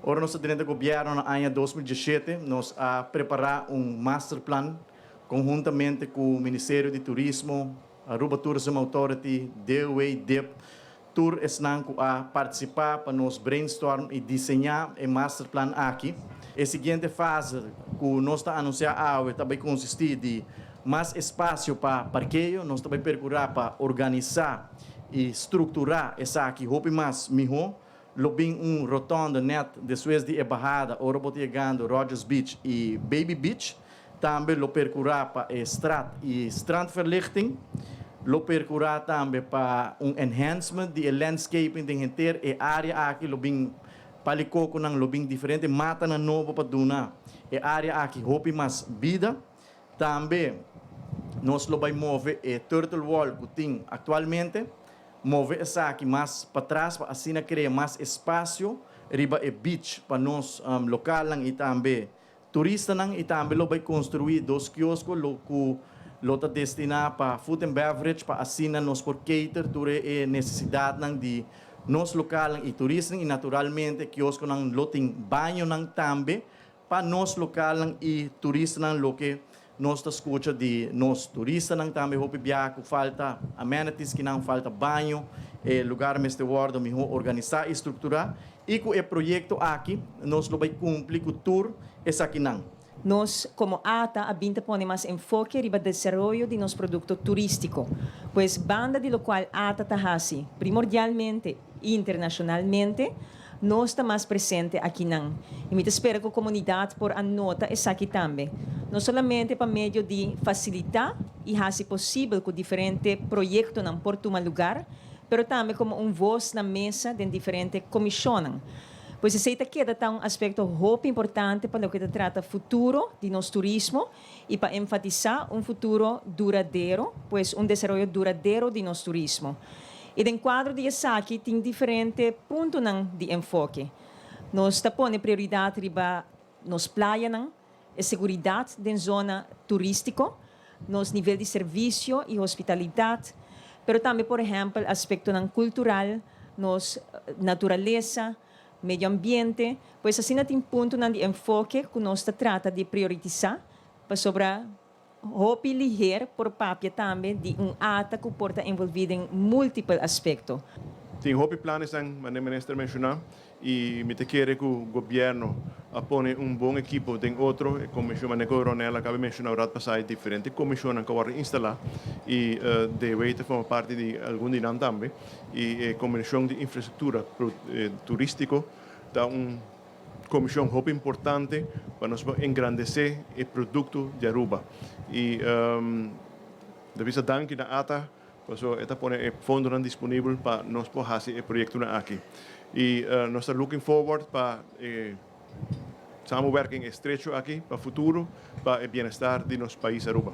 Ora nos a drenta gobierno na aña 2017, nos a prepara un master plan conhuntamente cu Ministerio di Turismo, Aruba Tourism Authority, DOW, DIP, tur esnan cu a participa pa nos brainstorm y diseña e master plan aki. E siguiente fase cu nos ta anuncia awe ta bay consisti di mas espacio pa parkeo. Nos ta bay percura pa organisa y structura esaki hopi mas miho. Lo bin un rotonde net despues di e bahada ora bo ta yegando Rogers Beach y Baby Beach. Tambe lo percura pa e straat y strandverlichting. Lo percura tambe pa un enhancement di e landscaping den henter e area aki. Lo bin pal'i coconan, lo bin diferente matanan nobo pa duna e area aki hopi mas bida. Tambe nos lo bay move e turtle wall cu tin actualmente, move esaki mas patras pa asina crea mas espacio riba e beach pa nos localnan y tambe turistanan, y tambe lo bay construi dos kiosko lo cu lo ta destina pa food and beverage, pa asina nos por cater tur e necesidadnan di nos localnan y turistanan, y naturalmente kioskonan lo tin bañonan tambe pa nos localnan y turistanan. Loke nos ta scucha di nos turistanan tambe hopi biaha cu falta amenities, cu nan falta baño, e lugar mester wordo miho organisa y structura, y cu e proyecto aki nos lo bay cumpli cu tur esakinan. Nos, como ATA, a bin ta pone mas enfoke riba desaroyo di nos producto turistico. Pues banda di locual ATA ta hasi, primordialmente internacionalmente, nos ta mas presente akinan. Y mi ta spera cu e comunidad por a nota esaki tambe. No solamente pa medio di facilita y haci posibel cu diferente proyectonan por tuma lugar, pero tambe como un voz na mesa di diferente comision. Pues esey ta keda un aspecto hopi importante pa loke ta trata futuro di nos turismo y pa enfatisa un futuro duradero, pues un desaroyo duradero di nos turismo. Y den cuadro di esaki tin diferente punto di enfoke. Nos ta pone prioridad riba nos playanan, e seguridad den zona turistico, nos nivel di servicio y hospitalidad, pero tambe, por ehempel, aspecto cultural, nos naturalesa, medio ambiente. Pues asina tin punto di enfoke cu nos ta trata di priorisa pasobra hopi liher por papia tambe di un ATA cu por ta envolvi den multiple aspecto. Tin hopi plannan, manera minister menciona, y mi ta kere cu gobierno a pone un bon ekipo den otro, e comision, manera Coronel a caba di menciona rato pasa, diferente comision cu a instala y DOW ta forma parti di algun di nan tambe, y e comision di infrastructura turistico ta un comision hopi importante pa nos engrandece e producto di Aruba. Y di bista danki na ATA, paso e ta pone e fondo disponibel pa nos por haci e proyecto aki. Y nos ta looking forward pa samenwerking estrecho aki pa futuro, pa e bienestar di nos pais Aruba.